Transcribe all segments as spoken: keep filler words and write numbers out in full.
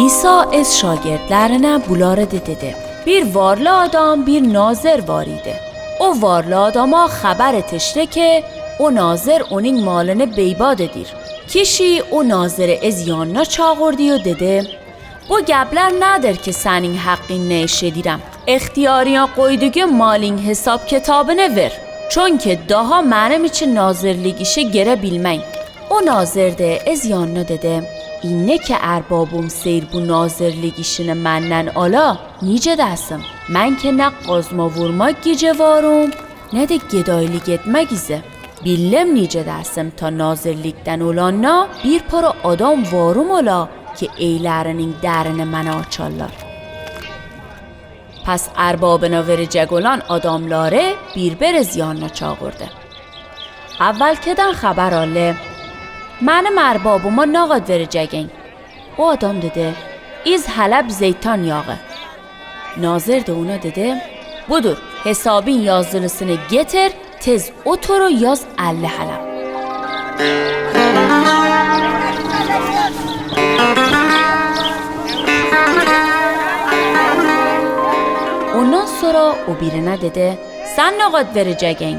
İsa ez şagirtlerinä buları de dedi: Bir varlı adam bir nazır var idi. O varlı adama haber etişti ki, o nazır onun malını beybad edir. Kişi o nazırı ez yanına çağırdı o dedi: Bu gepler nedir ki senin haqqınnı eşidirem? İhtiyarına qoydugun malın hesap kitabını ver. Çünki daha menim içün nazırlıq işi gere bilmey. O nazır de ez yanına dedi: İnne ki erbabım seyr bu nazırlıq işini menden ala, nicedäsim? Men ki ne qazma vurmaq gije varım, ne de gedaylıq etmaq izi. Billem nicedäsim, ta nazırlıqdan olanna bir para adam varım ala ki eylerinin derini menä açallar. Pes erbabına verecek olan adamları bir-bir ez yanına çağırdı. Evvelkiden haber aldı: Menim erbabıma naqad verecegin? O adam dedi: İz halep zeytan yağı. Nazır da ona dedi: Budur, hesabın yazılısını getir, tez otur o yaz elli halep. Ondan sora o birinä dedi: Sen naqad verecegin?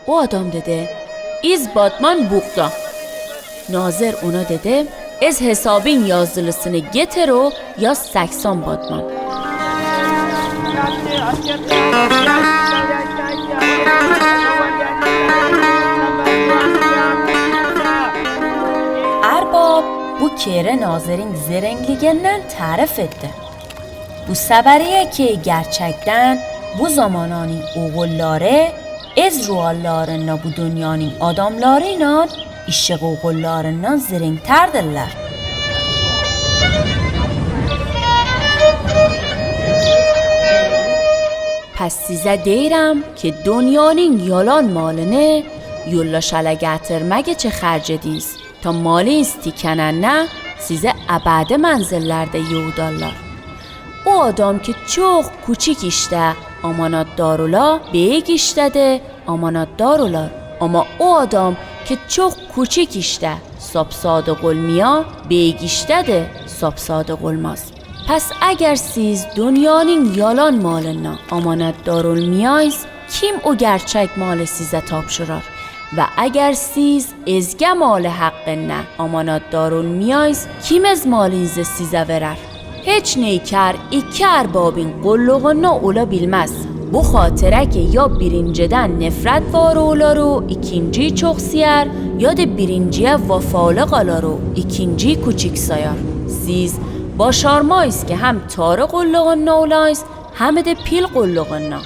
O adam dedi: İz batman buğda. Nazır ona dedi: Ez hesabın yazılısını getir o yaz seksen batman. Erbab bu kere nazırın zerengliginden tarif etti. Bu sebebiye ki gerçekten bu zamananın oğulları ez ruallarınna bu dünyanın adamlarınan ışıq oğullarından zerengterdiller. Pes size deyrem ki dünyanın yalan malını yollaşa getirmege çı harcediniz. Ta malınız tikenenne sizi ebedi menzillerde yoğdallar. O adam ki çoq küçük işde amanatdar ola, beyik işde de amanatdar olar. Ama o adam ki çoq küçük işde sapsadıq olmaya, beyik işde de sapsadıq olmaz. Pes eger siz dünyanın yalan malınna amanatdar olmayaysız, kim o gerçek malı size tapşırar? Ve eger siz ezge malı haqqında amanatdar olmayaysız, kim ez malınızı size verer? Hiç nöker iki erbabın qulluğunda ola bilmez. Bu hatıra ki ya birinciden nefret var olar o ikinci çoq seyer, ya da birinciye vafalı qalar o ikinci küçük sayar. Siz başarmaysız ki hem Tarı qulluğunda olayız, hem de pil qulluğunda.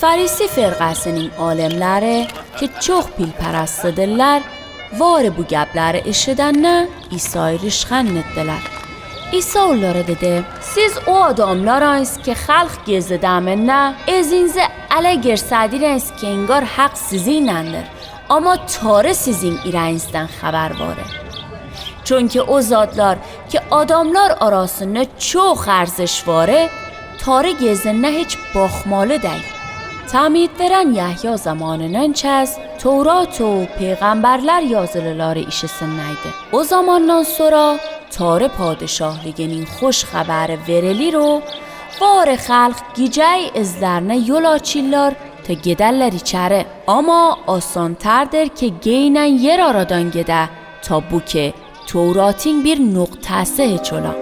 Farisi firqasının alimleri ki çoq pilperestidiller, varı bu gepleri eşidenne İsayı rışxan ettiler. İsa olara dedi: Siz o adamlaraysız ki halq gezideminde ezinizi ele girsediraysız ki engar haq sizinnendir. Ama Tarı sizin irenizden haber varı. Çünki o zadlar ki adamlar arasında çoq erzış varı, Tarı gezinne hiç bahmalı dey. Tamit veren Yahya zamanından çez Tevrat o peyğamberler yazılıları işisinneydi. O zamandan sora Tarı padişahlıgının hoş haberi verilir o, varı halq gicey izlerine yol açıllar, ta gedeller içeri. Ama asanterdir ki geynen yer aradan gede, ta bu ki Tevratın bir noqtası hiç ola.